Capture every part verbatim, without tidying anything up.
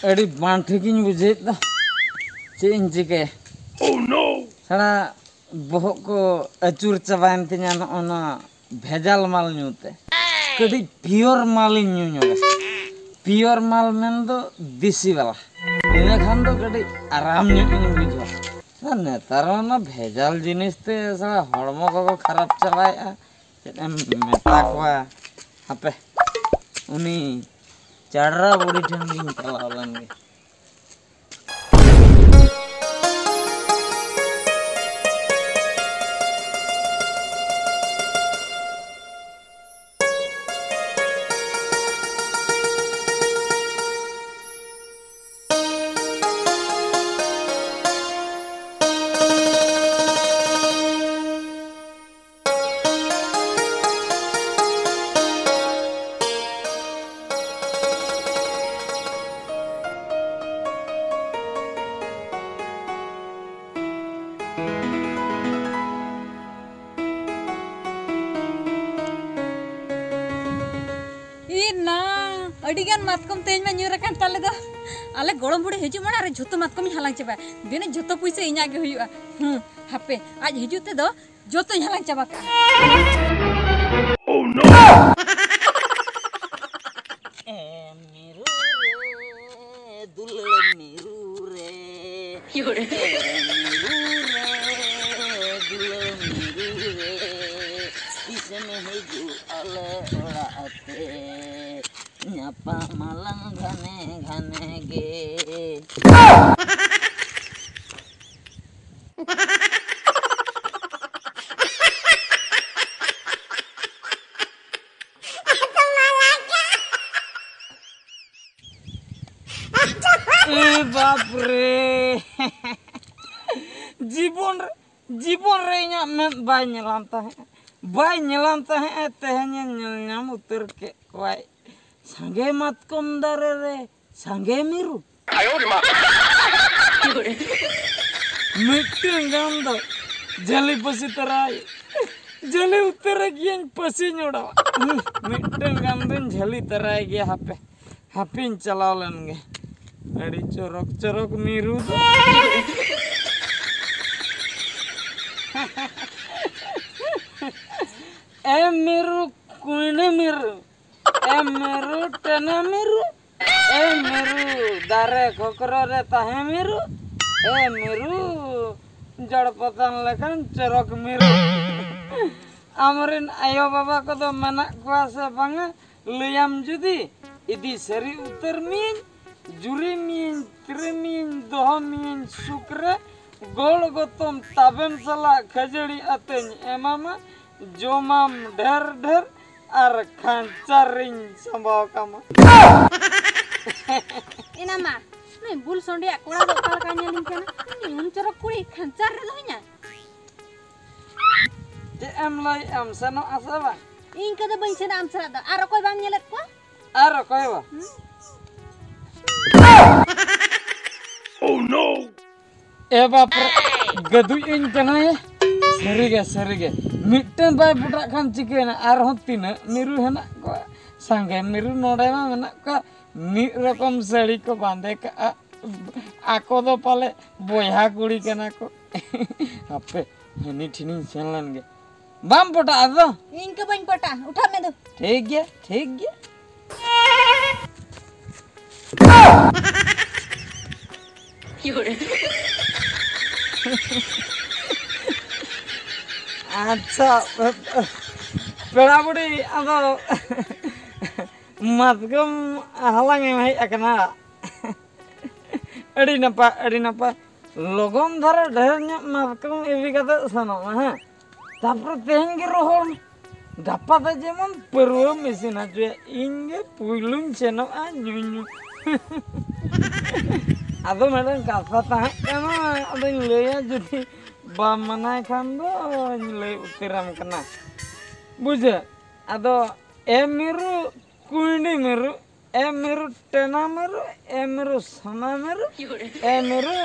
ᱟᱹᱰᱤ ᱵᱟᱝ ᱴᱷᱤᱠᱤᱧ ᱵᱩᱡᱷᱟᱹᱣᱮᱫ ᱫᱚ᱾ ᱪᱮᱫ ᱤᱧ ᱪᱤᱠᱟᱹᱭᱟ? ᱥᱟᱞᱟ ᱵᱚᱦᱚᱜ ᱠᱚ ᱟᱹᱪᱩᱨ ᱪᱟᱵᱟᱭᱮᱱ ᱛᱤᱧᱟ ᱱᱚᱜᱼᱚ ᱱᱚᱣᱟ ᱵᱷᱮᱡᱟᱞ ᱢᱟᱞ ᱧᱩ ᱛᱮ᱾ ᱠᱟᱹᱴᱤᱡ ᱯᱤᱭᱳᱨ ᱢᱟᱞᱤᱧ ᱧᱩ ᱧᱚᱜᱟ᱾ ᱯᱤᱭᱳᱨ ᱢᱟᱞ ᱢᱮᱱ ᱫᱚ ᱫᱮᱥᱤ ᱵᱟᱞᱟ᱾ ᱤᱱᱟᱹ ᱠᱷᱟᱱ ᱫᱚ ᱠᱟᱹᱴᱤᱡ ᱟᱨᱟᱢ ᱧᱚᱜ ᱤᱧ ᱵᱩᱡᱷᱟᱹᱣᱟ᱾ ᱟᱨ ᱱᱮᱛᱟᱨ ᱚᱱᱟ ᱵᱷᱮᱡᱟᱞ ᱡᱤᱱᱤᱥ ᱛᱮ ᱥᱟᱞᱟ ᱦᱚᱲᱢᱚ ᱠᱚᱠᱚ ᱠᱷᱟᱨᱟᱯ ᱪᱟᱵᱟᱭᱮᱫᱼᱟ᱾ ᱪᱮᱫ ᱮᱢ ᱢᱮᱛᱟ ᱠᱚᱣᱟ? ᱦᱟᱯᱮ, ᱩᱱᱤ ᱪᱟᱰᱨᱟ ᱵᱩᱲᱦᱤ ᱴᱷᱮᱱ ᱜᱤᱧ ᱪᱟᱞᱟᱣ ᱞᱮᱱ ᱜᱮ᱾ ᱤ ᱱᱟ, ᱟᱹᱰᱤ ᱜᱟᱱ ᱢᱟᱛᱠᱚᱢ ᱛᱮᱦᱮᱧ ᱢᱟ ᱧᱩᱨ ᱟᱠᱟᱱ ᱛᱟᱞᱮ ᱫᱚ᱾ ᱟᱞᱮ ᱜᱚᱲᱚᱢ ᱵᱩᱲᱦᱤ ᱦᱤᱡᱩᱜ ᱢᱟᱲᱟᱝ ᱨᱮ ᱡᱷᱚᱛᱚ ᱢᱟᱛᱠᱚᱢᱤᱧ ᱦᱟᱞᱟᱝ ᱪᱟᱵᱟᱭᱟ᱾ ᱫᱤᱱᱟᱹ ᱡᱷᱚᱛᱚ ᱯᱩᱭᱥᱟᱹ ᱤᱧᱟᱜ ᱜᱮ ᱦᱩᱭᱩᱜᱼᱟ᱾ ᱦᱩᱸ, ᱦᱟᱯᱮ, ᱟᱡ ᱦᱤᱡᱩᱜ ᱛᱮᱫᱚ ᱡᱚᱛᱚᱧ ᱦᱟᱞᱟᱝ ᱪᱟᱵᱟ ᱠᱟᱜᱼᱟ᱾ ᱮ ᱢᱤᱨᱩ ᱨᱮ, ᱫᱩᱞᱟᱹᱲ ᱢᱤᱨᱩ ᱨᱮ᱾ ᱮ ᱢᱤᱨᱩ ᱨᱮ, ᱫᱩᱞᱟᱹᱲ ᱢᱤᱨᱩ ᱨᱮ, ᱛᱤᱥᱮᱢ ᱦᱤᱡᱩᱜ ᱟᱞᱮ ᱚᱲᱟᱜ ᱛᱮ? ᱯᱟᱢᱟᱞᱟᱝ ᱜᱷᱟᱱᱮ ᱜᱷᱟᱱᱮ ᱜᱮ᱾ ᱮ ᱵᱟᱯ ᱨᱮ! ᱡᱤᱵᱚᱱ ᱨᱮ, ᱡᱤᱵᱚᱱ ᱨᱮ ᱤᱧᱟᱹᱜ ᱢᱮᱫ ᱵᱟᱭ ᱧᱮᱞᱟᱢ ᱛᱟᱦᱮᱸᱫ, ᱵᱟᱭ ᱧᱮᱞᱟᱢ ᱛᱟᱦᱮᱸᱫ, ᱛᱮᱦᱮᱧᱮ ᱧᱮᱞ ᱧᱟᱢ ᱩᱛᱟᱹᱨ ᱠᱮᱫ ᱠᱚᱣᱟᱭ᱾ ᱥᱟᱸᱜᱮ ᱢᱟᱛᱠᱚᱢ ᱫᱟᱨᱮ ᱨᱮ ᱥᱟᱸᱜᱮ ᱢᱤᱨᱩ᱾ ᱢᱤᱫᱴᱟᱝ ᱜᱟᱱ ᱫᱚ ᱡᱷᱟᱹᱞᱤ ᱯᱟᱹᱥᱤ ᱛᱚᱨᱟᱭ, ᱡᱷᱟᱹᱞᱤ ᱩᱛᱟᱹᱨ ᱜᱤᱭᱟᱹᱧ ᱯᱟᱹᱥᱤᱧ ᱚᱰᱟᱣᱟ᱾ ᱦᱩᱸ, ᱢᱤᱫᱴᱟᱝ ᱜᱟᱱ ᱫᱚᱧ ᱡᱷᱟᱹᱞᱤ ᱛᱚᱨᱟᱭ ᱜᱮᱭᱟ, ᱦᱟᱯᱮ, ᱦᱟᱯᱮᱧ ᱪᱟᱞᱟᱣ ᱞᱮᱱ ᱜᱮ᱾ ᱟᱹᱰᱤ ᱪᱚᱨᱚᱠ ᱪᱚᱨᱚᱠ ᱢᱤᱨᱩ ᱫᱚ᱾ ᱮ ᱢᱤᱨᱩ, ᱠᱩᱭᱱᱤ ᱢᱤᱨᱩ, ᱮ ᱢᱤᱨᱩ, ᱴᱮᱱᱮ ᱢᱤᱨᱩ, ᱮ ᱢᱤᱨᱩ, ᱫᱟᱨᱮ ᱠᱷᱚᱠᱨᱚ ᱨᱮ ᱛᱟᱦᱮᱸ ᱢᱤᱨᱩ, ᱮ ᱢᱤᱨᱩ, ᱡᱚᱲ ᱯᱚᱛᱟᱢ ᱞᱮᱠᱟᱱ ᱪᱚᱨᱚᱠ ᱢᱤᱨᱩ᱾ ᱟᱢᱨᱮᱱ ᱟᱭᱳ ᱵᱟᱵᱟ ᱠᱚᱫᱚ ᱢᱮᱱᱟᱜ ᱠᱚᱣᱟ ᱥᱮ ᱵᱟᱝᱟ? ᱞᱟᱹᱭᱟᱢ ᱡᱩᱫᱤ, ᱤᱫᱤ ᱥᱟᱹᱨᱤ ᱩᱛᱟᱹᱨ ᱢᱤᱭᱟᱹᱧ, ᱡᱩᱨᱤ ᱢᱤᱭᱟᱹᱧ, ᱛᱤᱨᱤ ᱢᱤᱭᱟᱹᱧ, ᱫᱚᱦᱚ ᱢᱤᱭᱟᱹᱧ ᱥᱩᱠ ᱨᱮ, ᱜᱚᱲ ᱜᱚᱛᱚᱢ ᱛᱟᱵᱮᱱ ᱥᱟᱞᱟᱜ ᱠᱷᱟᱹᱡᱟᱹᱲᱤ ᱟᱛᱮᱧ ᱮᱢᱟᱢᱟ, ᱡᱚᱢᱟᱢ ᱰᱷᱮᱨ ᱰᱷᱮᱨ ᱟᱨ ᱠᱷᱟᱧᱪᱟᱨ ᱨᱤᱧ ᱥᱟᱢᱵᱟᱣ ᱠᱟᱢᱟ᱾ ᱮᱱᱟ ᱢᱟ, ᱱᱩᱭ ᱵᱩᱞ ᱥᱚᱸᱰᱮᱭᱟᱜ ᱠᱚᱲᱟ ᱫᱚ ᱚᱠᱟ ᱞᱮᱠᱟ ᱧᱮᱞᱤᱧ ᱠᱟᱱᱟ? ᱩᱱᱤ ᱩᱱ ᱪᱚᱨᱚᱠ ᱠᱩᱲᱤ ᱠᱷᱟᱧᱪᱟᱨ ᱨᱮ ᱫᱚᱦᱚᱧᱟ? ᱪᱮᱫ ᱮᱢ ᱞᱟᱹᱭᱮᱫ ᱟᱢ, ᱥᱮᱱᱚᱜ ᱟᱥᱮ ᱵᱟᱝ? ᱤᱧ ᱠᱚᱫᱚ ᱵᱟᱹᱧ ᱥᱮᱱᱟ ᱟᱢ ᱥᱟᱞᱟᱜ ᱫᱚ᱾ ᱟᱨ ᱚᱠᱚᱭ ᱵᱟᱢ ᱧᱮᱞᱮᱫ ᱠᱚᱣᱟ? ᱟᱨ ᱚᱠᱚᱭ ᱵᱟ? ᱦᱩᱸ? ᱮ ᱵᱟᱯ ᱨᱮ, ᱜᱟᱹᱫᱩᱡ ᱟᱹᱧ ᱠᱟᱱᱟᱭ᱾ ᱥᱟᱹᱨᱤᱜᱮ, ᱥᱟᱹᱨᱤᱜᱮ᱾ ᱢᱤᱫᱴᱮᱱ ᱵᱟᱭ ᱯᱚᱴᱟᱜ ᱠᱷᱟᱱ ᱪᱤᱠᱟᱹᱭᱮᱱᱟ? ᱟᱨᱦᱚᱸ ᱛᱤᱱᱟᱹᱜ ᱢᱤᱨᱩ ᱦᱮᱱᱟᱜ ᱠᱚᱣᱟ? ᱥᱟᱸᱜᱮ ᱢᱤᱨᱩ ᱱᱚᱰᱮ ᱢᱟ ᱢᱮᱱᱟᱜ ᱠᱚᱣᱟ᱾ ᱢᱤᱫ ᱨᱚᱠᱚᱢ ᱥᱟᱹᱲᱤ ᱠᱚ ᱵᱟᱸᱫᱮ ᱠᱟᱜᱼᱟ᱾ ᱟᱠᱚ ᱫᱚ ᱯᱟᱞᱮ ᱵᱚᱭᱦᱟ ᱠᱩᱲᱤ ᱠᱟᱱᱟ ᱠᱚ᱾ ᱦᱟᱯᱮ, ᱦᱟᱹᱱᱤ ᱴᱷᱮᱱᱤᱧ ᱥᱮᱱ ᱞᱮᱱ ᱜᱮ᱾ ᱵᱟᱢ ᱯᱚᱴᱟᱜᱼᱟ ᱛᱚ? ᱤᱧ ᱠᱚ ᱵᱟᱹᱧ ᱯᱚᱴᱟᱜᱼᱟ, ᱩᱴᱷᱟᱜ ᱢᱮ ᱫᱩ᱾ ᱴᱷᱤᱠ ᱜᱮᱭᱟ, ᱴᱷᱤᱠ ᱜᱮᱭᱟ᱾ ᱟᱪᱪᱷᱟ, ᱯᱮᱲᱟ ᱵᱩᱰᱷᱤ, ᱟᱫᱚ ᱢᱟᱛᱠᱚᱢ ᱦᱟᱞᱟᱝ ᱮᱢ ᱦᱮᱡ ᱟᱠᱟᱱᱟ᱾ ᱟᱹᱰᱤ ᱱᱟᱯᱟᱭ, ᱟᱹᱰᱤ ᱱᱟᱯᱟᱭ᱾ ᱞᱚᱜᱚᱱ ᱫᱷᱟᱨᱟ ᱰᱷᱮᱨ ᱧᱚᱜ ᱢᱟᱛᱠᱚᱢ ᱤᱫᱤ ᱠᱟᱛᱮ ᱥᱮᱱᱚᱜ ᱢᱮ, ᱦᱮᱸ᱾ ᱛᱟᱯᱚᱨᱮ ᱛᱮᱦᱮᱧ ᱜᱮ ᱨᱚᱦᱚᱲ ᱢᱮ᱾ ᱜᱟᱯᱟ ᱫᱚ ᱡᱮᱢᱚᱱ ᱯᱟᱹᱨᱣᱟᱹᱢ ᱤᱥᱤᱱ ᱦᱚᱪᱚᱭᱟ, ᱤᱧ ᱜᱮ ᱯᱩᱭᱞᱩᱧ ᱥᱮᱱᱚᱜᱼᱟ ᱧᱩ ᱧᱩ᱾ ᱟᱫᱚ ᱢᱤᱫᱴᱟᱝ ᱠᱟᱛᱷᱟ ᱛᱟᱦᱮᱸ ᱠᱟᱱᱟ, ᱟᱫᱚᱧ ᱞᱟᱹᱭᱟ, ᱡᱩᱫᱤ ᱵᱟᱢ ᱢᱟᱱᱟᱭ ᱠᱷᱟᱱ ᱫᱚᱧ ᱞᱟᱹᱭ ᱩᱛᱟᱹᱨᱟᱢ ᱠᱟᱱᱟ, ᱵᱩᱡᱷᱟᱹᱣ? ᱟᱫᱚ ᱮ ᱢᱤᱨᱩ, ᱠᱩᱸᱭᱰᱤ ᱢᱤᱨᱩ, ᱮ ᱢᱤᱨᱩ ᱴᱮᱱᱟ ᱢᱤᱨᱩ, ᱮ ᱢᱤᱨᱩ ᱥᱚᱱᱟ ᱢᱤᱨᱩ, ᱮ ᱢᱤᱨᱩ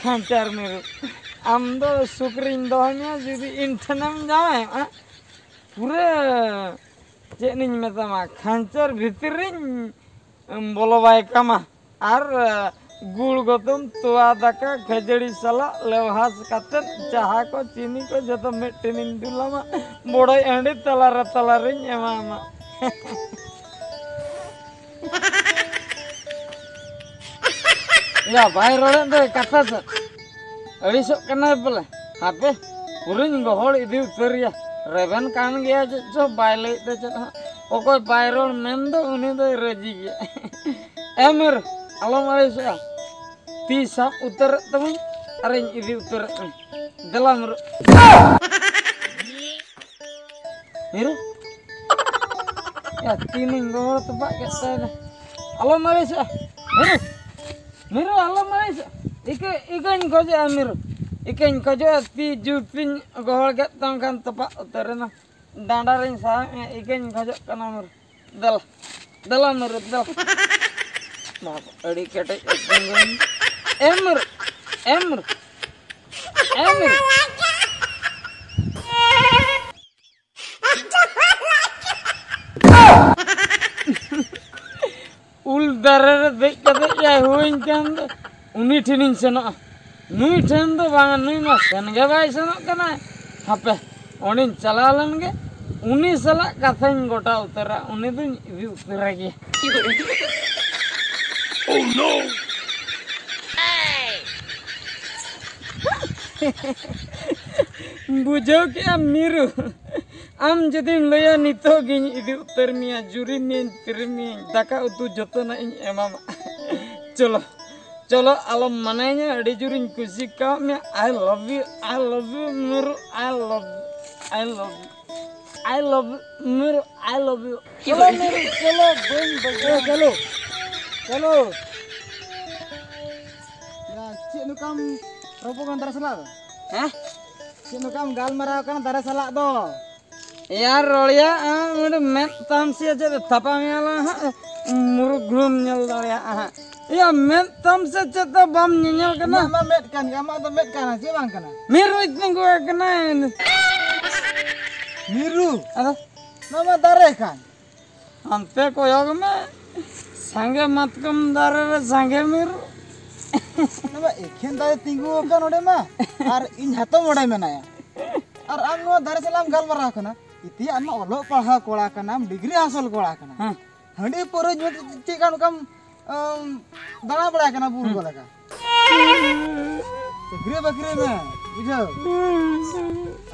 ᱠᱷᱟᱧᱪᱟᱨ ᱢᱤᱨᱩ, ᱟᱢ ᱫᱚ ᱥᱩᱠᱨᱤᱧ ᱫᱚᱦᱚ ᱢᱮᱭᱟ, ᱡᱩᱫᱤ ᱤᱧ ᱴᱷᱮᱱᱮᱢ ᱡᱟᱶᱟᱭᱚᱜᱼᱟ, ᱯᱩᱨᱟᱹ ᱪᱮᱫ ᱤᱧ ᱢᱮᱛᱟᱢᱟ, ᱠᱷᱟᱧᱪᱟᱨ ᱵᱷᱤᱛᱤᱨ ᱨᱤᱧ ᱵᱚᱞᱚ ᱵᱟᱭ ᱠᱟᱢᱟ᱾ ᱟᱨ ᱜᱩᱲ ᱜᱚᱛᱚᱢ, ᱛᱚᱣᱟ ᱫᱟᱠᱟ, ᱠᱷᱟᱹᱡᱟᱹᱲᱤ ᱥᱟᱞᱟᱜ ᱞᱮᱣᱦᱟᱥ ᱠᱟᱛᱮᱫ ᱡᱟᱦᱟᱸ ᱠᱚ ᱪᱤᱱᱤ ᱠᱚ ᱡᱚᱛᱚ ᱢᱤᱫ ᱴᱷᱮᱱᱤᱧ ᱫᱩᱞᱟᱢᱟ, ᱵᱚᱲᱚᱡ ᱦᱟᱺᱰᱤ ᱛᱟᱞᱟᱨᱮ ᱛᱟᱞᱟᱨᱤᱧ ᱮᱢᱟᱢᱟ᱾ ᱭᱟ, ᱵᱟᱭ ᱨᱚᱲᱮᱫ ᱫᱚᱭ ᱠᱟᱛᱷᱟ ᱥᱮ? ᱟᱹᱲᱤᱥᱚᱜ ᱠᱟᱱᱟᱭ ᱵᱚᱞᱮ᱾ ᱦᱟᱯᱮ, ᱯᱩᱨᱟᱹᱧ ᱜᱚᱦᱚᱲ ᱤᱫᱤ ᱩᱛᱟᱹᱨᱮᱭᱟ᱾ ᱨᱮᱵᱮᱱ ᱠᱟᱱ ᱜᱮᱭᱟ ᱪᱮᱫ ᱪᱚ, ᱵᱟᱭ ᱞᱟᱹᱭᱮᱫ ᱫᱚ ᱪᱮᱫ ᱦᱚᱸ᱾ ᱚᱠᱚᱭ ᱵᱟᱭ ᱨᱚᱲ ᱢᱮᱱ ᱫᱚ, ᱩᱱᱤ ᱫᱚᱭ ᱨᱟᱹᱡᱤ ᱜᱮᱭᱟ᱾ ᱮ ᱢᱤᱨᱩ, ᱟᱞᱚᱢ ᱟᱹᱲᱤᱥᱚᱜᱼᱟ᱾ ᱛᱤ ᱥᱟᱵ ᱩᱛᱟᱹᱨᱮᱫ ᱛᱟᱢᱟᱹᱧ ᱟᱨᱤᱧ ᱤᱫᱤ ᱩᱛᱟᱹᱨᱮᱫ ᱢᱮ᱾ ᱫᱮᱞᱟ ᱢᱤᱨᱩ᱾ ᱢᱤᱨᱩ? ᱭᱟ, ᱛᱤ ᱢᱟᱧ ᱜᱚᱦᱚᱲ ᱛᱚᱯᱟᱜ ᱠᱮᱫ ᱛᱟᱭ ᱫᱚ᱾ ᱟᱞᱚᱢ ᱟᱹᱲᱤᱥᱚᱜᱼᱟ᱾ ᱢᱤᱨᱩ! ᱢᱤᱨᱩ, ᱟᱞᱚᱢ ᱟᱹᱲᱤᱥᱚᱜᱼᱟ᱾ ᱤᱠᱟᱹ, ᱤᱠᱟᱹᱧ ᱠᱷᱚᱡᱚᱜᱼᱟ, ᱢᱤᱨᱩ᱾ ᱤᱠᱟᱹᱧ ᱠᱷᱚᱡᱚᱜᱼᱟ, ᱛᱤ ᱡᱩᱛᱤᱧ ᱜᱚᱦᱚᱲ ᱠᱮᱫ ᱛᱟᱢ ᱠᱷᱟᱱ ᱛᱚᱯᱟᱜ ᱩᱛᱟᱹᱨᱮᱱᱟ᱾ ᱰᱟᱸᱰᱟ ᱨᱤᱧ ᱥᱟᱦᱟᱣᱮᱫ ᱢᱮᱭᱟ, ᱤᱠᱟᱹᱧ ᱠᱷᱚᱡᱚᱜ ᱠᱟᱱᱟ, ᱢᱤᱨᱩ᱾ ᱫᱮᱞᱟ, ᱫᱮᱞᱟ ᱢᱤᱨᱩ, ᱫᱮᱞᱟ᱾ ᱵᱟᱵ, ᱟᱹᱰᱤ ᱠᱮᱴᱮᱡ ᱮᱠᱫᱚᱢ᱾ ᱮᱢ ᱢᱤᱨᱩ, ᱮᱢ ᱢᱤᱨᱩ, ᱮᱢ ᱢᱤᱨᱩ᱾ ᱩᱞ ᱫᱟᱨᱮ ᱨᱮ ᱫᱮᱡ ᱠᱟᱛᱮ ᱡᱟᱭ ᱦᱩᱭᱮᱱ ᱠᱷᱟᱱ ᱫᱚ ᱩᱱᱤ ᱴᱷᱮᱱᱤᱧ ᱥᱮᱱᱚᱜᱼᱟ᱾ ᱱᱩᱭ ᱴᱷᱮᱱ ᱫᱚ ᱵᱟᱝᱟ, ᱱᱩᱭ ᱢᱟ ᱥᱮᱱ ᱜᱮ ᱵᱟᱭ ᱥᱮᱱᱚᱜ ᱠᱟᱱᱟᱭ᱾ ᱦᱟᱯᱮ, ᱚᱸᱰᱮᱧ ᱪᱟᱞᱟᱣ ᱞᱮᱱ ᱜᱮ, ᱩᱱᱤ ᱥᱟᱞᱟᱜ ᱠᱟᱛᱷᱟᱧ ᱜᱚᱴᱟ ᱩᱛᱟᱹᱨᱟ, ᱩᱱᱤ ᱫᱩᱧ ᱤᱫᱤ ᱩᱛᱟᱹᱨᱟ ᱜᱮᱭᱟ᱾ ᱵᱩᱡᱷᱟᱹᱣ ᱠᱮᱜᱼᱟᱢ ᱢᱤᱨᱩ? ᱟᱢ ᱡᱩᱫᱤᱢ ᱞᱟᱹᱭᱟ, ᱱᱤᱛᱚᱜ ᱜᱤᱧ ᱤᱫᱤ ᱩᱛᱟᱹᱨ ᱢᱮᱭᱟ, ᱡᱩᱨᱤ ᱢᱤᱭᱟᱹᱧ, ᱛᱤᱨᱤ ᱢᱤᱭᱟᱹᱧ, ᱫᱟᱠᱟ ᱩᱛᱩ ᱡᱚᱛᱚᱱᱟᱜ ᱤᱧ ᱮᱢᱟᱢᱟ᱾ ᱪᱚᱞᱚ, ᱪᱚᱞᱚ, ᱟᱞᱚᱢ ᱢᱟᱱᱟᱧᱟ, ᱟᱹᱰᱤ ᱡᱳᱨᱤᱧ ᱠᱩᱥᱤ ᱠᱟᱣᱟᱫ ᱢᱮᱭᱟ᱾ I love you, I love you, ᱢᱤᱨᱩ, I love you, I love you, I love you, ᱢᱤᱨᱩ, I love you᱾ ᱪᱚᱞᱚ, ᱢᱤᱨᱩ, ᱪᱚᱞᱚ, ᱵᱟᱹᱧ ᱵᱟᱹᱜᱤᱭᱟ᱾ ᱮ, ᱪᱚᱞᱚ, ᱪᱚᱞᱚ᱾ ᱭᱟ, ᱪᱮᱫ ᱱᱚᱝᱠᱟᱢ ᱨᱚᱯᱚᱲ ᱠᱟᱱ ᱫᱟᱨᱮ ᱥᱟᱞᱟᱜ ᱫᱚ? ᱦᱮᱸ? ᱪᱮᱫ ᱱᱚᱝᱠᱟᱢ ᱜᱟᱞᱢᱟᱨᱟᱣ ᱠᱟᱱᱟ ᱫᱟᱨᱮ ᱥᱟᱞᱟᱜ ᱫᱚ? ᱮᱭᱟ ᱨᱚᱲᱮᱭᱟ, ᱟᱢ ᱚᱸᱰᱮ ᱢᱮᱫ ᱛᱟᱢ ᱥᱮ ᱪᱮᱫ ᱛᱷᱟᱯᱟ ᱢᱮᱭᱟ ᱞᱟᱝ ᱦᱟᱸᱜ, ᱢᱩᱨᱩᱠ ᱜᱷᱩᱲᱩᱢ ᱧᱮᱞ ᱫᱟᱲᱮᱭᱟᱜᱼᱟ ᱦᱟᱸᱜ᱾ ᱮᱭᱟ, ᱢᱮᱫ ᱛᱟᱢ ᱥᱮ ᱪᱮᱫ ᱫᱚ ᱵᱟᱢ ᱧᱮᱧᱮᱞ ᱠᱟᱱᱟ? ᱤᱧᱟᱹᱜ ᱢᱟ ᱢᱮᱫ ᱠᱟᱱ ᱜᱮ, ᱟᱢᱟᱜ ᱫᱚ ᱢᱮᱫ ᱠᱟᱱᱟ ᱪᱮ ᱵᱟᱝ ᱠᱟᱱᱟ? ᱢᱤᱨᱩᱭ ᱛᱤᱸᱜᱩ ᱟᱠᱟᱱᱟ᱾ ᱢᱤᱨᱩ? ᱟᱫᱚ? ᱱᱚᱣᱟ ᱢᱟ ᱫᱟᱨᱮ ᱠᱟᱱ᱾ ᱦᱟᱱᱛᱮ ᱠᱚᱭᱚᱜ ᱢᱮ, ᱥᱟᱸᱜᱮ ᱢᱟᱛᱠᱚᱢ ᱫᱟᱨᱮ ᱨᱮ ᱥᱟᱸᱜᱮ ᱢᱤᱨᱩ᱾ ᱱᱚᱣᱟ ᱮᱠᱷᱮᱱ ᱫᱟᱨᱮ ᱛᱤᱸᱜᱩ ᱟᱠᱟᱱ ᱚᱸᱰᱮ ᱢᱟ, ᱟᱨ ᱤᱧ ᱦᱟᱛᱚᱢ ᱚᱸᱰᱮ ᱢᱮᱱᱟᱭᱟ᱾ ᱟᱨ ᱟᱢ ᱱᱚᱣᱟ ᱫᱟᱨᱮ ᱥᱟᱞᱟᱜ ᱮᱢ ᱜᱟᱞᱢᱟᱨᱟᱣ ᱠᱟᱱᱟ᱾ ᱤᱛᱤᱭᱟ, ᱟᱢ ᱢᱟ ᱚᱞᱚᱜ ᱯᱟᱲᱦᱟᱣ ᱠᱚᱲᱟ ᱠᱟᱱᱟᱢ, ᱰᱤᱜᱽᱨᱤ ᱦᱟᱥᱚᱞ ᱠᱚᱲᱟ ᱠᱟᱱᱟᱢ᱾ ᱦᱮᱸ᱾ ᱦᱟᱺᱰᱤ ᱯᱟᱹᱣᱨᱟᱹ ᱧᱩ ᱛᱮ ᱪᱮᱫ ᱞᱮᱠᱟ ᱱᱚᱝᱠᱟᱢ, ᱟᱢ, ᱫᱟᱬᱟ ᱵᱟᱲᱟᱭ ᱠᱟᱱᱟ ᱵᱩᱨᱩ ᱦᱩᱸ᱾ ᱠᱚ ᱞᱮᱠᱟ? ᱪᱟᱹᱠᱨᱤ ᱵᱟᱹᱠᱨᱤ ᱢᱮ, ᱵᱩᱡᱷᱟᱹᱣ?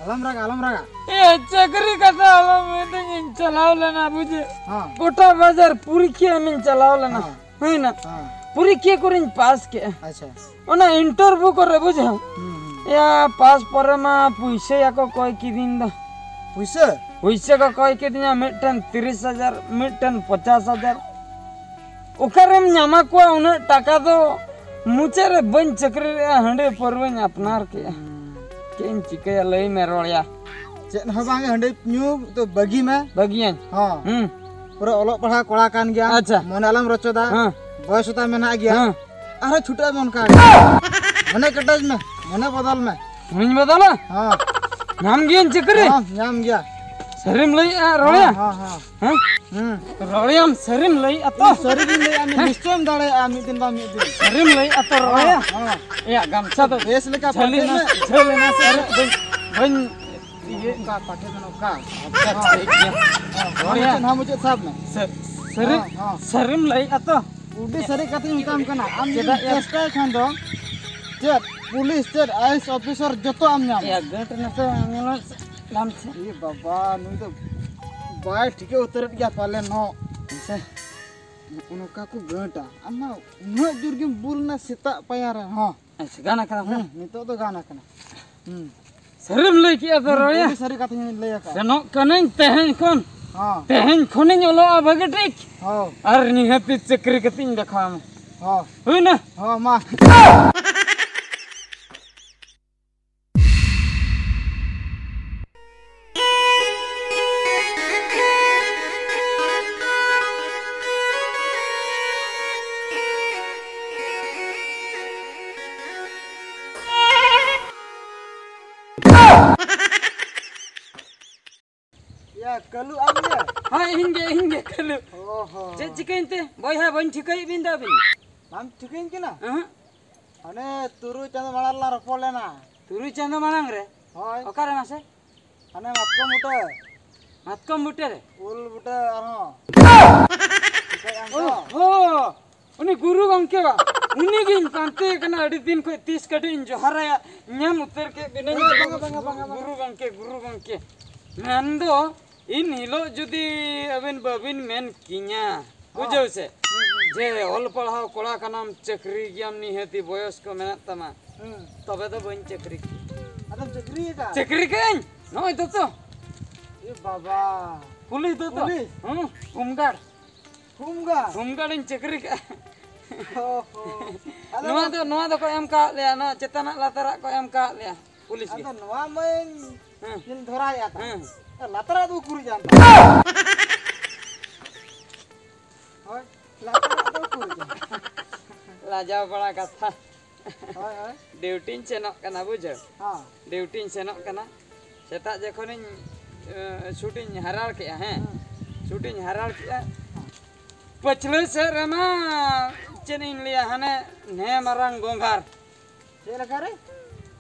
ᱟᱞᱚᱢ ᱨᱟᱜᱟ, ᱟᱞᱚᱢ ᱨᱟᱜᱟ᱾ ᱮ, ᱪᱟᱹᱠᱨᱤ ᱠᱟᱛᱷᱟ ᱟᱞᱚᱢ ᱢᱮᱱᱫᱟᱹᱧ, ᱤᱧ ᱪᱟᱞᱟᱣ ᱞᱮᱱᱟ, ᱵᱩᱡᱷᱟᱹᱣ? ᱦᱚᱸ᱾ ᱜᱚᱴᱟ ᱵᱟᱡᱟᱨ ᱯᱚᱨᱤᱠᱷᱟ ᱮᱢᱤᱧ ᱪᱟᱞᱟᱣ ᱞᱮᱱᱟ᱾ ᱦᱚᱸ᱾ ᱦᱩᱭᱱᱟ? ᱦᱚᱸ᱾ ᱯᱚᱨᱤᱠᱷᱟ ᱠᱚᱨᱮᱧ ᱯᱟᱥ ᱠᱮᱜᱼᱟ᱾ ᱟᱪᱪᱷᱟ᱾ ᱚᱱᱟ interview ᱠᱚᱨᱮ, ᱵᱩᱡᱷᱟᱹᱣ? ᱦᱩᱸ, ᱦᱩᱸ᱾ ᱭᱟ, ᱯᱟᱥ ᱯᱚᱨᱮ ᱢᱟ ᱯᱩᱭᱥᱟᱹᱭᱟᱠᱚ ᱠᱚᱭ ᱠᱤᱫᱤᱧ ᱫᱚ᱾ ᱯᱩᱭᱥᱟᱹ? ᱯᱩᱭᱥᱟᱹ ᱠᱚ ᱠᱚᱭ ᱠᱤᱫᱤᱧᱟ, ᱢᱤᱫᱴᱮᱱ ᱛᱤᱨᱤᱥ ᱦᱟᱡᱟᱨ, ᱢᱤᱫᱴᱮᱱ ᱯᱚᱪᱟᱥ ᱦᱟᱡᱟᱨ᱾ ᱚᱠᱟᱨᱮᱢ ᱧᱟᱢᱟ ᱠᱚᱣᱟ ᱩᱱᱟᱹᱜ ᱴᱟᱠᱟ ᱫᱚ? ᱢᱩᱪᱟᱹᱫ ᱨᱮ ᱵᱟᱹᱧ ᱪᱟᱹᱠᱨᱤ ᱞᱮᱜᱼᱟ, ᱦᱟᱺᱰᱤ ᱯᱟᱹᱨᱣᱟᱹᱧ ᱟᱯᱱᱟᱨ ᱠᱮᱜᱼᱟ᱾ ᱦᱩᱸ᱾ ᱪᱮᱫ ᱤᱧ ᱪᱤᱠᱟᱹᱭᱟ, ᱞᱟᱹᱭ ᱢᱮ, ᱨᱚᱲᱭᱟ᱾ ᱪᱮᱫ ᱦᱚᱸ ᱵᱟᱝ, ᱦᱟᱺᱰᱤ ᱧᱩ ᱫᱚ ᱵᱟᱹᱜᱤ ᱢᱮ᱾ ᱵᱟᱹᱜᱤᱭᱟᱹᱧ? ᱦᱚᱸ᱾ ᱦᱩᱸ᱾ ᱯᱩᱨᱟᱹ ᱚᱞᱚᱜ ᱯᱟᱲᱦᱟᱣ ᱠᱚᱲᱟ ᱠᱟᱱ ᱜᱮᱭᱟᱢ᱾ ᱟᱪᱪᱷᱟ᱾ ᱢᱚᱱᱮ ᱟᱞᱚᱢ ᱨᱚᱪᱚᱫᱟ᱾ ᱦᱮᱸ᱾ ᱵᱚᱭᱚᱥ ᱦᱚᱸᱛᱟᱢ ᱢᱮᱱᱟᱜ ᱜᱮᱭᱟ᱾ ᱦᱮᱸ᱾ ᱟᱨᱦᱚᱸ ᱪᱷᱩᱴᱟᱹᱜ ᱢᱮ ᱚᱱᱠᱟ ᱜᱮ᱾ ᱢᱚᱱᱮ ᱠᱮᱴᱮᱡ ᱢᱮ, ᱢᱚᱱᱮ ᱵᱚᱫᱚᱞ ᱢᱮ᱾ ᱢᱚᱱᱮᱧ ᱵᱚᱫᱚᱞᱟ? ᱦᱚᱸ᱾ ᱧᱟᱢ ᱜᱤᱭᱟᱹᱧ ᱪᱟᱹᱠᱨᱤ? ᱦᱚᱸ, ᱧᱟᱢ ᱜᱮᱭᱟ᱾ ᱥᱟᱹᱨᱤᱢ ᱞᱟᱹᱭᱮᱜᱼᱟ, ᱨᱚᱲᱭᱟ? ᱦᱚᱸ, ᱦᱚᱸ, ᱦᱚᱸ᱾ ᱦᱮᱸ? ᱦᱩᱸ᱾ ᱨᱚᱲᱭᱟᱢ, ᱥᱟᱹᱨᱤᱢ ᱞᱟᱹᱭᱮᱜᱼᱟ ᱛᱚ? ᱤᱧ ᱥᱟᱹᱨᱤ ᱜᱤᱧ ᱞᱟᱹᱭᱮᱜᱼᱟ, ᱦᱮᱸ? ᱱᱤᱥᱪᱚᱭᱮᱢ ᱫᱟᱲᱮᱭᱟᱜᱼᱟ ᱢᱤᱫ ᱫᱤᱱ ᱵᱟᱝ ᱢᱤᱫ ᱫᱤᱱ᱾ ᱥᱟᱹᱨᱤᱢ ᱞᱟᱹᱭᱮᱜᱼᱟ ᱛᱚ, ᱨᱚᱲᱭᱟ? ᱦᱚᱸ, ᱦᱚᱸ᱾ ᱮᱭᱟ, ᱜᱟᱢᱪᱷᱟ ᱫᱚ ᱵᱮᱥ ᱞᱮᱠᱟ ᱡᱷᱟᱹᱞ ᱯᱟᱴᱮᱫ ᱮᱱᱟ, ᱢᱮ᱾ ᱡᱷᱟᱹᱞ ᱮᱱᱟ ᱥᱮ ᱟᱨ ᱵᱟᱹᱧ, ᱵᱟᱹᱧ ᱤᱭᱟᱹ᱾ ᱱᱚᱝᱠᱟ ᱯᱟᱴᱮᱫ ᱢᱮ, ᱱᱚᱝᱠᱟ᱾ ᱟᱪᱪᱷᱟ, ᱴᱷᱤᱠ ᱜᱮᱭᱟ᱾ ᱦᱚᱸ, ᱨᱚᱲᱭᱟ᱾ ᱢᱩᱪᱟᱹᱫ, ᱦᱟᱸ, ᱢᱩᱪᱟᱹᱫ ᱥᱟᱵ ᱢᱮ᱾ ᱥᱟᱹ-, ᱥᱟᱹᱨᱤ-, ᱦᱚᱸ, ᱦᱚᱸ᱾ ᱥᱟᱹᱨᱤᱢ ᱞᱟᱹᱭᱮᱜᱼᱟ ᱛᱚ? ᱟᱹᱰᱤ ᱥᱟᱹᱨᱤ ᱠᱟᱛᱷᱟᱧ ᱢᱮᱛᱟᱢ ᱠᱟᱱᱟ᱾ ᱟᱢ ᱡᱩᱫᱤᱢ ᱪᱮᱫᱟᱜ ᱭᱟ? ᱪᱮᱥᱴᱟᱭ ᱠᱷᱟᱱ ᱫᱚ ᱪᱮᱫ ᱯᱩᱞᱤᱥ, ᱪᱮᱫ IAS officer ᱡᱚᱛᱚ ᱟᱢ ᱧᱟᱢᱟ᱾ ᱮᱭᱟ, ᱜᱟᱹᱴ ᱱᱟᱥᱮ ᱧᱮᱞᱚᱜ ᱥᱮ-, ᱞᱟᱢ ᱥᱮ᱾ ᱮ ᱵᱟᱵᱟ, ᱱᱩᱭ ᱫᱚ ᱵᱟᱭ ᱴᱷᱤᱠᱟᱹ ᱩᱛᱟᱹᱨᱮᱫ ᱜᱮᱭᱟ ᱯᱟᱞᱮ ᱱᱚᱜ᱾ ᱥᱮ᱾ ᱱᱚᱜᱼᱚ ᱱᱚᱝᱠᱟ ᱠᱚ ᱜᱟᱹᱴᱟ᱾ ᱟᱢ ᱢᱟ ᱩᱱᱟᱹᱜ ᱡᱳᱨ ᱜᱮᱢ ᱵᱩᱞ ᱮᱱᱟ ᱥᱮᱛᱟᱜ ᱯᱟᱭᱟᱨ ᱨᱮ ᱦᱚᱸ᱾ ᱟᱪᱪᱷᱟ, ᱜᱟᱱ ᱟᱠᱟᱱᱟ ᱛᱚ? ᱦᱩᱸ, ᱱᱤᱛᱚᱜ ᱫᱚ ᱜᱟᱱ ᱟᱠᱟᱱᱟ᱾ ᱦᱩᱸ᱾ ᱥᱟᱹᱨᱤᱢ ᱞᱟᱹᱭ ᱠᱮᱜᱼᱟ ᱛᱚ, ᱦᱩᱸ, ᱨᱚᱭᱟ? ᱟᱹᱰᱤ ᱥᱟᱹᱨᱤ ᱠᱟᱛᱷᱟᱧ ᱞᱟᱹᱭ ᱟᱠᱟᱫᱼᱟ᱾ ᱥᱮᱱᱚᱜ ᱠᱟᱹᱱᱟᱹᱧ ᱛᱮᱦᱮᱧ ᱠᱷᱚᱱ᱾ ᱦᱚᱸ᱾ ᱛᱮᱦᱮᱧ ᱠᱷᱚᱱᱤᱧ ᱚᱞᱚᱜᱼᱟ ᱵᱷᱟᱹᱜᱤ ᱴᱷᱤᱠ᱾ ᱦᱚᱸ᱾ ᱟᱨ ᱱᱤᱦᱟᱹᱛᱤ ᱪᱟᱹᱠᱨᱤ ᱠᱟᱛᱮᱧ ᱫᱮᱠᱷᱟᱣᱟᱢᱟ᱾ ᱦᱚᱸ᱾ ᱦᱩᱭᱱᱟ? ᱦᱚᱸ, ᱢᱟ᱾ ᱭᱟ, ᱠᱟᱹᱞᱩ ᱟᱢ ᱜᱮ? ᱦᱮᱸ, ᱤᱧ ᱜᱮ, ᱤᱧ ᱜᱮ, ᱠᱟᱹᱞᱩ᱾ ᱚ ᱦᱚᱸ᱾ ᱪᱮᱫ ᱪᱤᱠᱟᱹᱭᱮᱱ ᱛᱮ? ᱵᱚᱭᱦᱟ, ᱵᱟᱹᱧ ᱴᱷᱤᱠᱟᱹᱭᱮᱫ ᱵᱤᱱ ᱫᱚ ᱟᱹᱵᱤᱱ᱾ ᱵᱟᱢ ᱴᱷᱤᱠᱟᱹᱧ ᱠᱟᱱᱟ? ᱦᱮᱸ᱾ ᱦᱟᱱᱮ ᱛᱩᱨᱩᱭ ᱪᱟᱸᱫᱚ ᱢᱟᱲᱟᱝ ᱨᱮᱞᱟᱝ ᱨᱚᱯᱚᱲ ᱞᱮᱱᱟ᱾ ᱛᱩᱨᱩᱭ ᱪᱟᱸᱫᱚ ᱢᱟᱲᱟᱝ ᱨᱮ? ᱦᱳᱭ᱾ ᱚᱠᱟᱨᱮ ᱢᱟᱥᱮ? ᱦᱟᱱᱮ ᱢᱟᱛᱠᱚᱢ ᱵᱩᱴᱟᱹ᱾ ᱢᱟᱛᱠᱚᱢ ᱵᱩᱴᱟᱹ ᱨᱮ? ᱩᱞ ᱵᱩᱴᱟᱹ ᱟᱨᱦᱚᱸ᱾ ᱴᱷᱤᱠᱟᱹᱭᱮᱫ ᱟᱢ ᱛᱚ? ᱚ ᱦᱚᱸ᱾ ᱩᱱᱤ ᱜᱩᱨᱩ ᱜᱚᱢᱠᱮ ᱵᱟ, ᱩᱱᱤ ᱜᱤᱧ ᱯᱟᱱᱛᱮ ᱠᱟᱱᱟ ᱟᱹᱰᱤ ᱫᱤᱱ ᱠᱷᱚᱱ, ᱛᱤᱥ ᱠᱟᱹᱴᱤᱡ ᱤᱧ ᱡᱚᱦᱟᱨᱟᱭᱟ, ᱧᱟᱢ ᱩᱛᱟᱹᱨ ᱠᱮᱫ ᱵᱤᱱᱟᱹᱧ᱾ ᱵᱟᱝᱟ, ᱵᱟᱝᱟ, ᱵᱟᱝᱟ, ᱵᱟᱝᱟ, ᱵᱟᱝᱟ᱾ ᱜᱩᱨᱩ ᱜᱚᱢᱠᱮ, ᱜᱩᱨᱩ ᱜᱚᱢᱠᱮ᱾ ᱢᱮᱱᱫᱚ ᱤᱱ ᱦᱤᱞᱳᱜ ᱡᱩᱫᱤ ᱟᱹᱵᱤᱱ ᱵᱟᱹᱵᱤᱱ ᱢᱮᱱ ᱠᱤᱧᱟ, ᱦᱚᱸ᱾ ᱵᱩᱡᱷᱟᱹᱣ ᱥᱮ? ᱦᱩᱸ, ᱦᱩᱸ᱾ ᱡᱮ ᱚᱞ ᱯᱟᱲᱦᱟᱣ ᱠᱚᱲᱟ ᱠᱟᱱᱟᱢ, ᱪᱟᱹᱠᱨᱤ ᱜᱮᱭᱟᱢ, ᱱᱤᱦᱟᱹᱛᱤ ᱵᱚᱭᱚᱥ ᱠᱚ ᱢᱮᱱᱟᱜ ᱛᱟᱢᱟ, ᱦᱩᱸ᱾ ᱛᱚᱵᱮ ᱫᱚ ᱵᱟᱹᱧ ᱪᱟᱹᱠᱨᱤ ᱠᱮᱭᱟ᱾ ᱟᱫᱚᱢ ᱪᱟᱹᱠᱨᱤ ᱟᱠᱟᱫ? ᱪᱟᱹᱠᱨᱤ ᱠᱟᱜ ᱟᱹᱧ, ᱱᱚᱜᱼᱚᱭ ᱫᱚ ᱛᱚ᱾ ᱮ ᱵᱟᱵᱟ᱾ ᱯᱩᱞᱤᱥ ᱫᱚ ᱛᱚ᱾ ᱯᱩᱞᱤᱥ? ᱦᱩᱸ, ᱦᱳᱢᱜᱟᱨᱰ᱾ ᱦᱳᱢᱜᱟᱨᱰ? ᱦᱳᱢᱜᱟᱨᱰ ᱤᱧ ᱪᱟᱹᱠᱨᱤ ᱠᱟᱜᱼᱟ᱾ ᱚ ᱦᱚᱸ᱾ ᱟᱫᱚ ᱱᱚᱣᱟ ᱫᱚ, ᱱᱚᱣᱟ ᱫᱚᱠᱚ ᱮᱢ ᱠᱟᱣᱟᱫ ᱞᱮᱭᱟ, ᱱᱚᱣᱟ ᱪᱮᱛᱟᱱᱟᱜ ᱞᱟᱛᱟᱨᱟᱜ ᱠᱚ ᱮᱢ ᱠᱟᱣᱟᱫ ᱞᱮᱭᱟ᱾ ᱯᱩᱞᱤᱥ ᱜᱮ᱾ ᱟᱫᱚ ᱱᱚᱣᱟ ᱢᱟᱹᱧ ᱦᱮᱸ᱾ ᱧᱮᱞ ᱫᱷᱚᱨᱟᱭᱮᱫᱼᱟ ᱛᱚ᱾ ᱦᱮᱸ᱾ ᱞᱟᱛᱟᱨᱟᱜ ᱫᱚ ᱩᱠᱩᱨᱤᱡ ᱟᱱ ᱛᱟᱢ? ᱦᱳᱭ, ᱞᱟᱛᱟᱨᱟᱜ ᱫᱚ ᱩᱠᱩᱨᱤᱡ ᱟᱱ ᱛᱟᱢ? ᱞᱟᱡᱟᱣ ᱵᱟᱲᱟ ᱠᱟᱛᱷᱟ᱾ ᱦᱳᱭ, ᱦᱳᱭ᱾ ᱰᱤᱭᱩᱴᱤᱧ ᱥᱮᱱᱚᱜ ᱠᱟᱱᱟ, ᱵᱩᱡᱷᱟᱹᱣ? ᱦᱚᱸ᱾ ᱰᱤᱭᱩᱴᱤᱧ ᱥᱮᱱᱚᱜ ᱠᱟᱱᱟ᱾ ᱥᱮᱛᱟᱜ ᱡᱚᱠᱷᱚᱱᱤᱧ, ᱮ, ᱥᱩᱴᱤᱧ ᱦᱟᱨᱟᱲ ᱠᱮᱜᱼᱟ, ᱦᱮᱸ᱾ ᱦᱩᱸ᱾ ᱥᱩᱴᱤᱧ ᱦᱟᱨᱟᱲ ᱠᱮᱜᱼᱟ᱾ ᱦᱚᱸ᱾ ᱯᱟᱹᱪᱷᱞᱟᱹ ᱥᱮᱫ ᱨᱮᱢᱟ ᱪᱮᱫ ᱤᱧ ᱞᱟᱹᱭᱟ, ᱦᱟᱱᱮ ᱱᱮ ᱢᱟᱨᱟᱝ ᱜᱚᱸᱜᱷᱟᱨ᱾ ᱪᱮᱫ ᱞᱮᱠᱟ ᱨᱮ?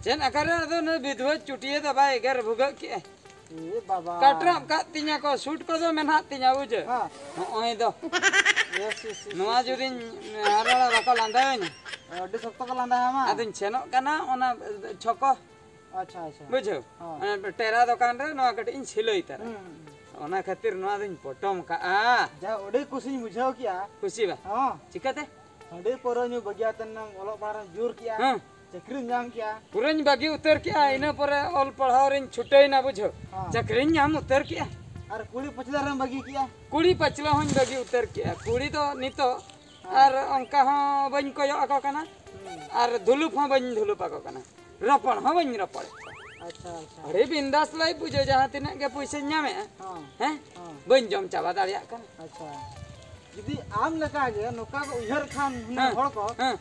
ᱪᱮᱫ ᱟᱠᱟᱨᱮ? ᱟᱫᱚ ᱱᱩᱭ ᱵᱤᱫᱷᱣᱟᱹ ᱪᱩᱴᱤᱭᱟᱹ ᱫᱚ ᱵᱟᱭ ᱮᱜᱮᱨ ᱵᱷᱩᱜᱟᱹᱜ ᱠᱮᱜᱼᱟᱭ᱾ ᱮ ᱵᱟᱵᱟ᱾ ᱠᱟᱴᱨᱟᱜ ᱠᱟᱫ ᱛᱤᱧᱟ ᱠᱚ, ᱥᱩᱴ ᱠᱚᱫᱚ ᱢᱮᱱᱟᱜ ᱛᱤᱧᱟ, ᱵᱩᱡᱷᱟᱹᱣ᱾ ᱦᱮᱸ᱾ ᱱᱚᱜᱼᱚᱭ ᱫᱚ᱾ ᱤᱥ, ᱤᱥ, ᱤᱥ, ᱱᱚᱣᱟ ᱤᱥ, ᱡᱩᱫᱤᱧ ᱤᱥ᱾ ᱦᱟᱨᱟᱲᱟ, ᱵᱟᱠᱚ ᱞᱟᱸᱫᱟᱭᱟᱹᱧᱟ᱾ ᱟᱹᱰᱤ ᱥᱚᱠᱛᱚ ᱠᱚ ᱞᱟᱸᱫᱟᱭᱟ ᱢᱟ᱾ ᱟᱫᱚᱧ ᱥᱮᱱᱚᱜ ᱠᱟᱱᱟ ᱚᱱᱟ ᱪᱷᱚᱠᱚ᱾ ᱟᱪᱪᱷᱟ, ᱟᱪᱪᱷᱟ᱾ ᱵᱩᱡᱷᱟᱹᱣ? ᱦᱚᱸ᱾ ᱚᱱᱟ ᱴᱮᱨᱟ ᱫᱚᱠᱟᱱ ᱨᱮ ᱱᱚᱣᱟ ᱠᱟᱹᱴᱤᱡ ᱤᱧ ᱥᱤᱞᱟᱹᱭ ᱛᱟᱨᱟ᱾ ᱦᱩᱸ, ᱦᱩᱸ᱾ ᱚᱱᱟ ᱠᱷᱟᱹᱛᱤᱨ ᱱᱚᱣᱟ ᱫᱚᱧ ᱯᱚᱴᱚᱢ ᱠᱟᱜᱼᱟ᱾ ᱡᱟ ᱟᱹᱰᱤ ᱠᱩᱥᱤᱧ ᱵᱩᱡᱷᱟᱹᱣ ᱠᱮᱜᱼᱟ᱾ ᱠᱩᱥᱤ ᱵᱟ? ᱦᱚᱸ᱾ ᱪᱤᱠᱟᱹᱛᱮ? ᱦᱟᱺᱰᱤ ᱯᱟᱹᱣᱨᱟᱹ ᱧᱩ ᱵᱟᱹᱜᱤᱭᱟᱛᱮᱢ ᱚᱞᱚᱜ ᱯᱟᱲᱦᱟᱜ ᱨᱮᱢ ᱡᱳᱨ ᱠᱮᱜᱼᱟ᱾ ᱦᱮᱸ᱾ ᱪᱟᱹᱠᱨᱤᱢ ᱧᱟᱢ ᱠᱮᱜᱼᱟ᱾ ᱯᱩᱨᱟᱹᱧ ᱵᱟᱹᱜᱤ ᱩᱛᱟᱹᱨ ᱠᱮᱜᱼᱟ, ᱤᱱᱟᱹ ᱯᱚᱨᱮ ᱚᱞ ᱯᱟᱲᱦᱟᱣ ᱨᱤᱧ ᱪᱷᱩᱴᱟᱹᱣᱮᱱᱟ, ᱵᱩᱡᱷᱟᱹᱣ᱾ ᱦᱚᱸ᱾ ᱪᱟᱹᱠᱨᱤᱧ ᱧᱟᱢ ᱩᱛᱟᱹᱨ ᱠᱮᱜᱼᱟ᱾ ᱟᱨ ᱠᱩᱲᱤ ᱯᱟᱹᱪᱷᱞᱟᱹ ᱨᱮᱢ ᱵᱟᱹᱜᱤ ᱠᱮᱜᱼᱟ᱾ ᱠᱩᱲᱤ ᱯᱟᱹᱪᱷᱞᱟᱹ ᱦᱚᱸᱧ ᱵᱟᱹᱜᱤ ᱩᱛᱟᱹᱨ ᱠᱮᱜᱼᱟ᱾ ᱠᱩᱲᱤ ᱫᱚ ᱱᱤᱛᱚᱜ ᱦᱚᱸ᱾ ᱟᱨ ᱚᱱᱠᱟ ᱦᱚᱸ ᱵᱟᱹᱧ ᱠᱚᱭᱚᱜ ᱟᱠᱚ ᱠᱟᱱᱟ, ᱦᱩᱸ᱾ ᱟᱨ ᱫᱷᱩᱞᱩᱯ ᱦᱚᱸ ᱵᱟᱹᱧ ᱫᱷᱩᱞᱩᱯ ᱟᱠᱚ ᱠᱟᱱᱟ, ᱨᱚᱯᱚᱲ ᱦᱚᱸ ᱵᱟᱹᱧ ᱨᱚᱯᱚᱲᱮᱫ ᱠᱚᱣᱟ᱾ ᱟᱪᱪᱷᱟ, ᱟᱪᱪᱷᱟ᱾ ᱟᱹᱰᱤ ᱵᱤᱱᱫᱟᱥ ᱞᱟᱭᱤᱯᱷ ᱵᱩᱡᱷᱟᱹᱣ, ᱡᱟᱦᱟᱸ ᱛᱤᱱᱟᱹᱜ ᱜᱮ ᱯᱩᱭᱥᱟᱹᱧ ᱧᱟᱢᱮᱫᱼᱟ, ᱦᱚᱸ᱾ ᱦᱮᱸ? ᱦᱚᱸ᱾ ᱵᱟᱹᱧ ᱡᱚᱢ ᱪᱟᱵᱟ ᱫᱟᱲᱮᱭᱟᱜ ᱠᱟᱱᱟ᱾ ᱟᱪᱪᱷᱟ᱾ ᱡᱩᱫᱤ ᱟᱢ ᱞᱮᱠᱟ ᱜᱮ ᱱᱚᱝᱠᱟ ᱠᱚ ᱩᱭᱦᱟᱹᱨ ᱠᱷᱟᱱ ᱦᱩᱱᱟᱹᱝ ᱦᱮᱸ, ᱦᱚᱲ ᱠᱚ, ᱦᱮᱸ᱾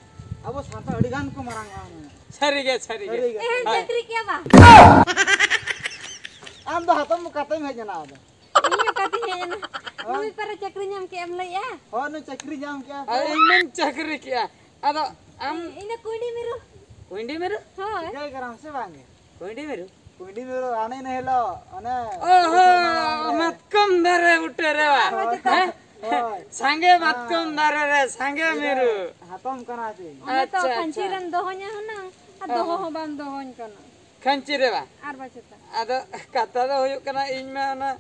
ᱟᱵᱚ ᱥᱟᱶᱛᱟ ᱟᱹᱰᱤ ᱜᱟᱱ ᱠᱚ ᱢᱟᱨᱟᱝ ᱚᱜᱼᱟ ᱦᱩᱱᱟᱹᱝ᱾ ᱥᱟᱹᱨᱤ ᱜᱮ, ᱥᱟᱹᱨᱤ ᱜᱮ᱾ ᱥᱟᱹᱨᱤ ᱜᱮ᱾ ᱮᱦᱮᱸ, ᱦᱳᱭ᱾ ᱪᱟᱹᱠᱨᱤ ᱠᱮᱭᱟ ᱵᱟ? ᱟᱢ ᱫᱚ ᱦᱟᱛᱚᱢ ᱠᱟᱛᱮᱢ ᱦᱮᱡ ᱮᱱᱟ ᱟᱫᱚ᱾ ᱤᱧ ᱦᱚᱸ ᱠᱟᱛᱮᱧ ᱦᱮᱡ ᱮᱱᱟ᱾ ᱦᱳᱭ᱾ ᱱᱩᱭ ᱯᱟᱨᱟ ᱪᱟᱹᱠᱨᱤ ᱧᱟᱢ ᱠᱮᱜ ᱮᱢ ᱞᱟᱹᱭᱮᱜᱼᱟ? ᱦᱳᱭ, ᱱᱩᱭ ᱪᱟᱹᱠᱨᱤ ᱧᱟᱢ ᱠᱮᱜᱼᱟ᱾ ᱟᱨ ᱤᱧ ᱢᱟᱧ ᱪᱟᱹᱠᱨᱤ ᱠᱮᱜᱼᱟ᱾ ᱟᱫᱚ ᱟᱢ ᱤᱧ ᱫᱚ ᱠᱩᱸᱭᱰᱤ ᱢᱤᱨᱩ᱾ ᱠᱩᱸᱭᱰᱤ ᱢᱤᱨᱩ? ᱦᱳᱭ᱾ ᱪᱤᱠᱟᱹᱭ ᱠᱟᱱᱟᱢ ᱥᱮ ᱵᱟᱝ ᱜᱮ? ᱠᱩᱸᱭᱰᱤ ᱢᱤᱨᱩ? ᱠᱩᱸᱭᱰᱤ ᱢᱤᱨᱩ, ᱦᱟᱱᱮ ᱤᱱᱟᱹ ᱦᱤᱞᱳᱜ, ᱚᱱᱮ ᱚ ᱦᱚᱸ, ᱢᱟᱛᱠᱚᱢ ᱫᱟᱨᱮ ᱵᱩᱴᱟᱹ ᱨᱮ ᱵᱟ? ᱦᱳᱭ᱾ ᱦᱮᱸ? ᱦᱳᱭ᱾ ᱥᱟᱸᱜᱮ ᱢᱟᱛᱠᱚᱢ ᱦᱮᱸ᱾ ᱫᱟᱨᱮ ᱨᱮ ᱥᱟᱸᱜᱮ ᱤᱱᱟᱹ ᱢᱤᱨᱩ᱾ ᱦᱟᱛᱚᱢ ᱠᱟᱱᱟ ᱪᱮ? ᱚᱱᱮ ᱛᱚ ᱟᱪᱪᱷᱟ, ᱠᱷᱟᱧᱪᱤ ᱟᱪᱪᱷᱟ᱾ ᱨᱮᱢ ᱫᱚᱦᱚᱧᱟ ᱦᱩᱱᱟᱹᱝ, ᱟᱨ ᱦᱮᱸ᱾ ᱫᱚᱦᱚ ᱦᱚᱸ ᱵᱟᱢ ᱫᱚᱦᱚᱧ ᱠᱟᱱᱟ᱾ ᱠᱷᱟᱧᱪᱤ ᱨᱮ ᱵᱟ? ᱟᱨ ᱵᱟᱪᱮᱛᱟ᱾ ᱟᱫᱚ ᱠᱟᱛᱷᱟ ᱫᱚ ᱦᱩᱭᱩᱜ ᱠᱟᱱᱟ, ᱤᱧ ᱢᱟ ᱚᱱᱟ,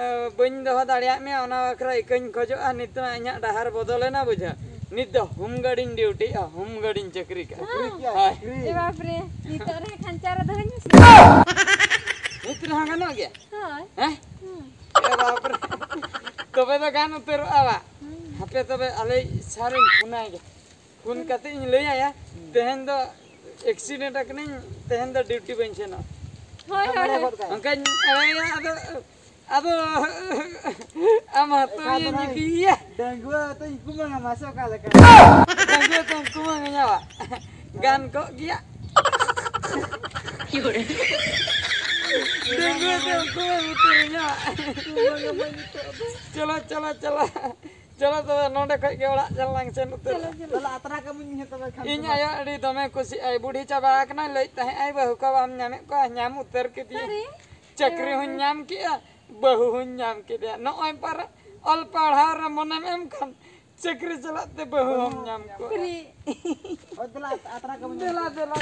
ᱮ, ᱵᱟᱹᱧ ᱫᱚᱦᱚ ᱫᱟᱲᱮᱭᱟᱜ ᱢᱮᱭᱟ, ᱚᱱᱟ ᱵᱟᱠᱷᱨᱟ ᱤᱠᱟᱹᱧ ᱠᱷᱚᱡᱚᱜᱼᱟ᱾ ᱱᱤᱛ ᱢᱟ ᱤᱧᱟᱹᱜ ᱰᱟᱦᱟᱨ ᱵᱚᱫᱚᱞᱮᱱᱟ, ᱵᱩᱡᱷᱟᱹᱣ᱾ ᱱᱤᱛ ᱫᱚ ᱦᱳᱢ ᱜᱟᱨᱰᱤᱧ ᱰᱤᱭᱩᱴᱤᱜᱼᱟ, ᱦᱳᱢ ᱜᱟᱨᱰᱤᱧ ᱪᱟᱹᱠᱨᱤ ᱠᱟᱜᱼᱟ᱾ ᱪᱟᱹᱠᱨᱤ ᱠᱮᱜᱼᱟ, ᱦᱳᱭ᱾ ᱪᱟᱹᱠᱨᱤ᱾ ᱮ ᱵᱟᱯ ᱨᱮ, ᱱᱤᱛᱚᱜ ᱨᱮ ᱠᱷᱟᱧᱪᱟ ᱨᱮ ᱫᱚᱦᱚᱧ ᱢᱮᱥᱮ᱾ ᱱᱤᱛ ᱨᱮᱦᱚᱸ ᱜᱟᱱᱚᱜ ᱜᱮᱭᱟ? ᱦᱳᱭ᱾ ᱦᱮᱸ? ᱦᱩᱸ᱾ ᱮ ᱵᱟᱯ ᱨᱮ᱾ ᱛᱚᱵᱮ ᱫᱚ ᱜᱟᱱ ᱩᱛᱟᱹᱨᱚᱜᱼᱟ ᱵᱟ? ᱦᱩᱸ᱾ ᱦᱟᱯᱮ ᱛᱚᱵᱮ ᱟᱞᱮ ᱥᱟᱨᱤᱧ ᱯᱷᱳᱱᱟᱭ ᱜᱮ᱾ ᱯᱷᱳᱱ ᱠᱟᱛᱮ ᱤᱧ ᱞᱟᱹᱭ ᱟᱭᱟ, ᱦᱩᱸ᱾ ᱛᱮᱦᱮᱧ ᱫᱚ ᱮᱠᱥᱤᱰᱮᱱᱴ ᱟᱠᱟᱱᱟᱹᱧ, ᱛᱮᱦᱮᱧ ᱫᱚ ᱰᱤᱭᱩᱴᱤ ᱵᱟᱹᱧ ᱥᱮᱱᱚᱜᱼᱟ᱾ ᱦᱳᱭ, ᱦᱳᱭ, ᱦᱳᱭ᱾ ᱚᱱᱠᱟᱧ ᱮᱲᱮᱭᱟ, ᱟᱫᱚ, ᱟᱫᱚ ᱟᱢ ᱦᱚᱸᱛᱚ ᱮᱠᱷᱟᱱ ᱤᱭᱟᱹ ᱫᱚ ᱱᱟᱦᱟᱜ ᱧᱩᱠᱤᱭᱟ᱾ ᱰᱟᱺᱜᱩᱣᱟᱹ ᱛᱚᱧ ᱠᱩᱢᱟᱹᱝᱟ, ᱢᱟᱥᱮ ᱚᱠᱟ ᱞᱮᱠᱟ? ᱰᱟᱺᱜᱩᱣᱟᱹ ᱛᱚᱧ ᱠᱩᱢᱟᱹᱝ ᱧᱟᱣᱟ᱾ ᱜᱟᱱ ᱠᱚᱜ ᱜᱮᱭᱟ᱾ ᱰᱟᱺᱜᱩᱣᱟᱹ ᱛᱚᱧ ᱠᱩᱢᱟᱹᱝ ᱩᱛᱟᱹᱨ ᱧᱟᱣᱟ᱾ ᱠᱩᱢᱟᱹᱝ ᱟᱢᱟᱹᱧ ᱱᱤᱛᱚᱜ ᱫᱚ᱾ ᱪᱚᱞᱚ, ᱪᱚᱞᱚ, ᱪᱚᱞᱚ᱾ ᱪᱚᱞᱚ ᱛᱚᱵᱮ ᱱᱚᱰᱮ ᱠᱷᱚᱡ ᱜᱮ ᱚᱲᱟᱜ ᱪᱟᱞᱟᱝ ᱥᱮᱱ ᱩᱛᱟᱹᱨ᱾ ᱪᱚᱞᱚ, ᱪᱚᱞᱚ᱾ ᱛᱟᱦᱞᱮ ᱟᱛᱨᱟ ᱠᱟᱹᱢᱤᱧ ᱦᱮᱸ ᱛᱚᱵᱮ ᱠᱷᱟᱱ ᱤᱧ ᱛᱚᱵᱮ᱾ ᱟᱭᱳ ᱟᱹᱰᱤ ᱫᱚᱢᱮ ᱠᱩᱥᱤᱜ ᱟᱭ, ᱵᱩᱰᱷᱤ ᱪᱟᱵᱟ ᱟᱠᱟᱱᱟᱭ, ᱞᱟᱹᱭᱮᱫ ᱛᱟᱦᱮᱸᱜ ᱟᱭ, "ᱵᱟᱹᱦᱩ ᱠᱚ ᱵᱟᱢ ᱧᱟᱢᱮᱫ ᱠᱚᱣᱟ, ᱧᱟᱢ ᱩᱛᱟᱹᱨ ᱠᱮᱫᱮᱭᱟ᱾ ᱥᱟᱹᱨᱤ? ᱪᱟᱹᱠᱨᱤ ᱦᱚᱸᱧ ᱧᱟᱢ ᱠᱮᱜᱼᱟ, ᱵᱟᱹᱦᱩ ᱦᱚᱸᱧ ᱧᱟᱢ ᱠᱮᱫᱮᱭᱟ᱾ ᱱᱚᱜᱼᱚᱭ ᱯᱟᱨᱟ ᱚᱞ ᱯᱟᱲᱦᱟᱣ ᱨᱮ ᱢᱚᱱᱮᱢ ᱮᱢ ᱠᱷᱟᱱ ᱪᱟᱹᱠᱨᱤ ᱪᱟᱞᱟᱜ ᱛᱮ ᱵᱟᱹᱦᱩ ᱦᱚᱸᱢ ᱧᱟᱢ ᱠᱚᱣᱟ᱾ ᱯᱷᱨᱤ᱾ ᱦᱳᱭ, ᱫᱮᱞᱟ, ᱟᱛᱨᱟ ᱠᱟᱹᱢᱤ᱾ ᱫᱮᱞᱟ, ᱫᱮᱞᱟ᱾